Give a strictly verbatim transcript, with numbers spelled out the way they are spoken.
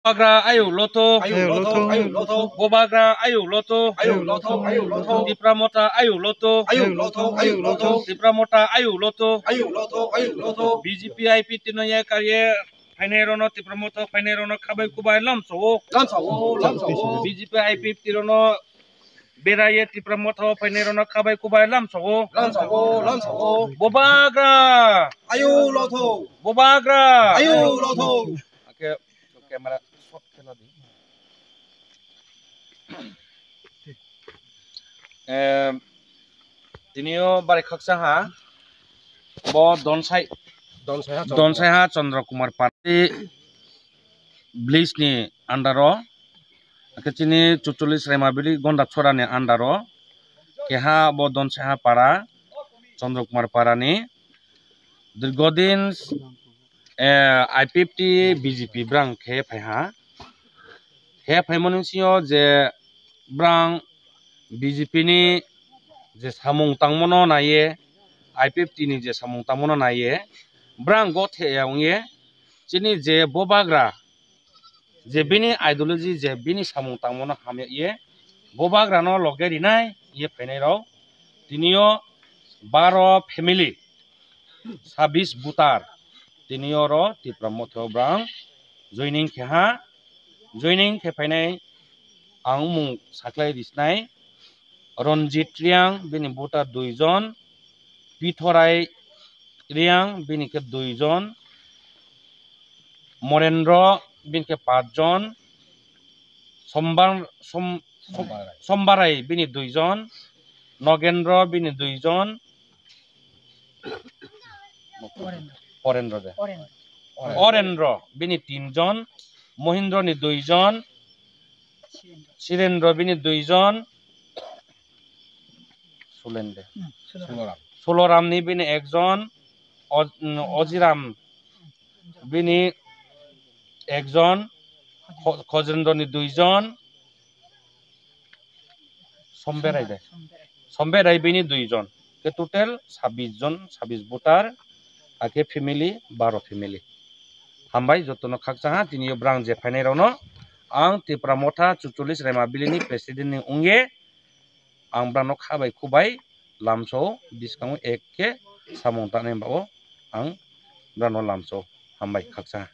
Bubagra ayuk loto. Ayuk loto, ayuk loto. Bubagra ayuk loto. Ayuk loto, ayuk loto. Tipra Motha ayuk loto. Ayuk loto, ayuk loto. Tipra Motha ayuk loto. Ayuk loto, ayuk loto. B J P I P T no ya karye phainai rono, Tipra Motha phainai rono khabai kubai lamsao. Lamsao, lamsao. B J P I P T rono beraye Tipra Motha phainai rono khabai kubai lamsao. Lamsao, lamsao. Bubagra. Ayuk loto. Bubagra. Ayuk loto. Oke, camera shot khela di. Em, tinio bari khaksa ha. Bo Donsai, Donsai ha Chandra Kumar Party village ni under o. Khe chini chuchuli Sraimabili Gonda Chora ni under o. Keha bo Donsai ha para, Chandra Kumar para ni. Dirgodin, eh, I P F T B J P brang khe phai ha. Khe phaimani sio je brang B J P ni je samung tangmano naiye, I P F T ni je samung tangmano naiye, brang gothe ya wngye, chini je Bubagra, je bini ideology, je bini samung tangmano hamya ye, Bubagra no loge rinai ye phainai rok, tinio baro family, sabis voter, tini oro Tipra Motha o brang joining khe ha, joining khe phainai ang mung saklai risnai, Ranjit Reang bini voter dui jon, Pithorai Reang bini khe dui jon, Morendro bini khe paanch jon, Sombar, Som-, Som-, Sombarai bini dui jon, Nogendro bini dui jon, Orendro de. Orendro bini tin jon, Mohindro ni dui jon, Sirendro bini dui jon, Sulende. Suloram ni bini ekjon, Oj-, Ojiram bini ekjon, Kho-, Khojendro ni dui jon, Somberai de. Somberai bini dui jon. Ke total sabis jon, sabis voter, ake family, baro family. Hambai jotono khakchang ha, tini yo brang je phainai rokno. Ang Tipra Motha chuchuli Sraimabili ni president ni wngye, ang brano khabai khubai lamsao biskango ek khe samung tanai bao ang brano lamsao. Hambai khakchang ha.